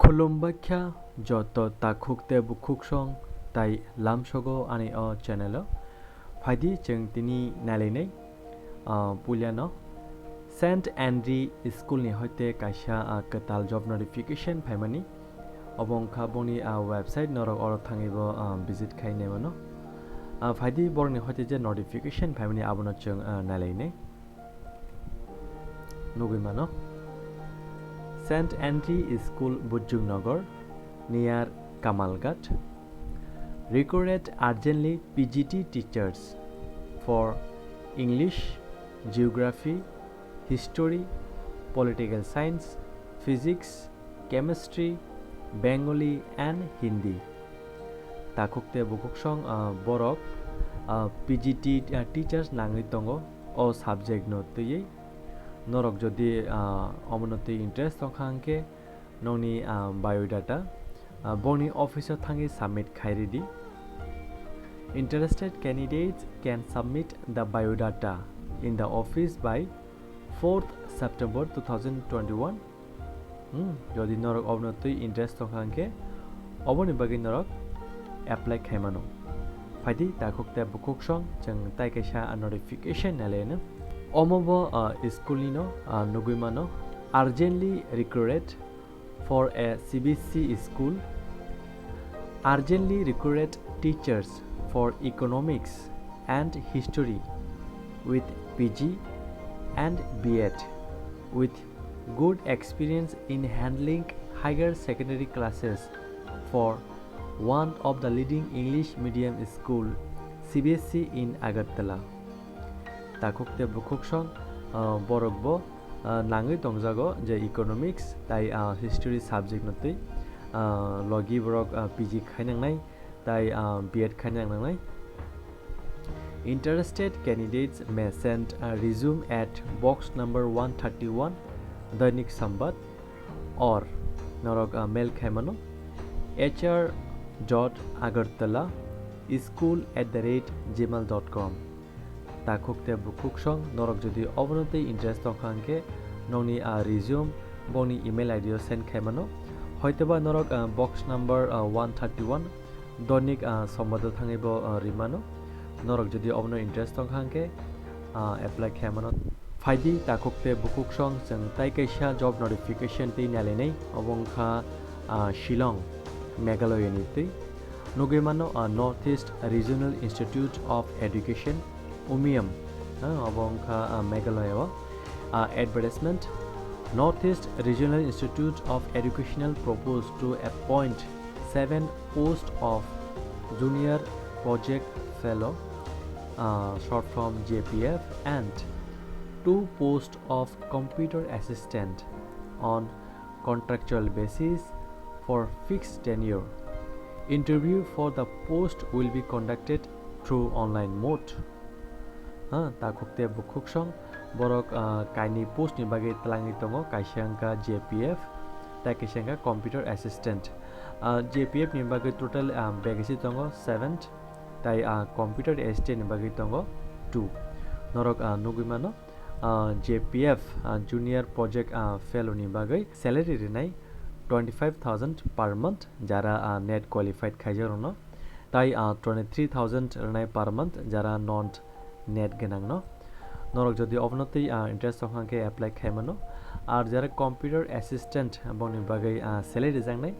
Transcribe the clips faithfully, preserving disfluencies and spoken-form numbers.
Khulumbaikha joto takhuk tei bukhuksong tai lamsogo ani o channel o. Phaidi chwng tini nailainai, ah, puilano Saint Andrew School ni hoite kaisa, ah, kwtal job notification phaimani. Obo wngkha boni, ah, website, norok oro thangwi bo, ah, visit khai naimano. Ah, phaidi borokni hoite je notification phaimani abono chwng, ah, nailainai. Nugwi mano. Saint Andrew School, Bujjung Nagar, near Kamalghat. Recruited urgently P G T teachers for English, Geography, History, Political Science, Physics, Chemistry, Bengali and Hindi. Takhuk tei bukhuksong, ah, borok, ah, P G T, ah, teachers nangwi tongo o subject no twiwi. Norok jodi, ah, omono twi interest tongkha hwnkhe nokni, ah, biodata, ah, boni office o thangwi submit khai ridi. Interested candidates can submit the biodata in the office by fourth September two thousand twenty-one. Hmm, jodi norok obono twi interest tongkha hwnkhe oboni bagwi norok apply khaimano. Phaidi takhuk tei bukhuksong chwng tai kaisa notification nailaino. Omo bo, ah, school nino, ah, nugwi mano. Urgently recruited for a C B S E school. Urgently recruited teachers for economics and history with P G and B Ed with good experience in handling higher secondary classes for one of the leading English medium school, C B S E in Agartala. Takhuk tei bukhuksong, ah, borok bo, ah, nangwi tongjago je economics tai, ah, history subject no twi, ah, logi borok, ah, P G khainangnai tai, ah, B Ed khainangnai. Interested candidates may send a resume at box number one thirty-one, Dainik Sambat, or norok, ah, mail khaimano H R dot agartala school at the rate gmail dot com. Takhuk tei bukhuksong norok jodi obono tei interest tongkha hwnkhe nokni, ah, resume boni email I D o send khaimano. Hoitoba norok, ah, box number, ah, one thirty-one Dainik, ah, Sambat o thangwi bo, ah, rimano. Norok jodi obono interest tongkha hwnkhe, ah, apply khaimano. Phaidi takhuk tei bukhuksong chwng tai kaisa job notification twi nailainai, obo wngkha, ah, Shillong, Meghalaya ni twi. Nugwi mano, ah, North East Regional Institute of Education, Umiam, ah, obo wngkha, ah, Meghalaya o. Ah, advertisement, North East Regional Institute of Educational proposed to appoint seven post of Junior Project Fellow, uh, short form J P F, and two post of Computer Assistant on contractual basis for fixed tenure. Interview for the post will be conducted through online mode. Ha, takhuk tei bukhuksong borok, ah, kainwi post ni bagwi twlangwi tongo, kaisa wngkha J P F, tei kaisa wngkha Computer Assistant. Ah, J P F ni bagwi total, ah, vacancy tongo seven, tei, ah, Computer Assistant ni bagwi tongo two. Norok, ah, nugwi mano, ah, J P F, ah, Junior Project, ah, Fellow ni bagwi salary rinai twenty five thousand per month, jara, ah, net qualified khaijakrokno, tei, ah, twenty three thousand rinai per month, jara non net gwnangno. Norok jodi obono twi, ah, interest tongkha hwnkhe apply khaimano. Ar jara Computer Assistant bongni bagwi, ah, salary rijaknai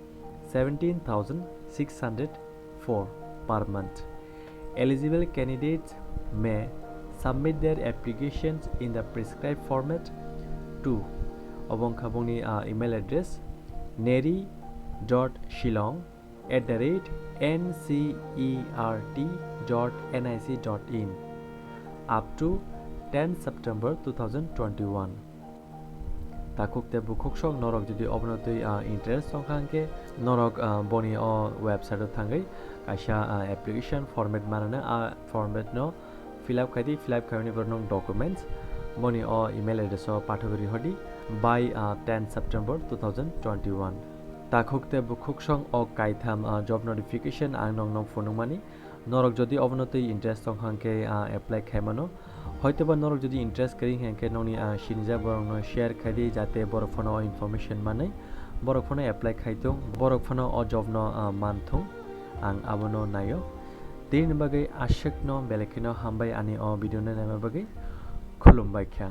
seventeen thousand six hundred four per month. Eligible candidates may submit their applications in the prescribed format to, obo wngkha bongni, ah, email address, neri dot shillong at the rate N C E R T dot N I C dot in, up to ten September two thousand twenty-one. Takhuk tei bukhuksong norok jodi obono twi, ah, interest tongkha hwnkhe norok, ah, boni o website o thangwi kaisa, ah, application format manana, ah, format no fill up khai di, fill up khaimani borok nung documents boni o email address o pathogwi rihordi by, ah, ten September two thousand twenty-one. Takhuk tei bukhuksong o kaitham, ah, job notification ang nokno phunukmani. Norok jodi obono twi interest tongkha hwnkhe, ah, apply khaimano. Hoitoba norok jodi interest kwrwi hwnkhe nokni, ah, sinijak borokno share khai di, jate borok phano o information manwi. Borok phano apply khai thung, borok phano o job no, ah, man thung, ang abono naio. Tini bagwi aswkno belai kheno hambai ani o video no naima bagwi. Khulumbai kha.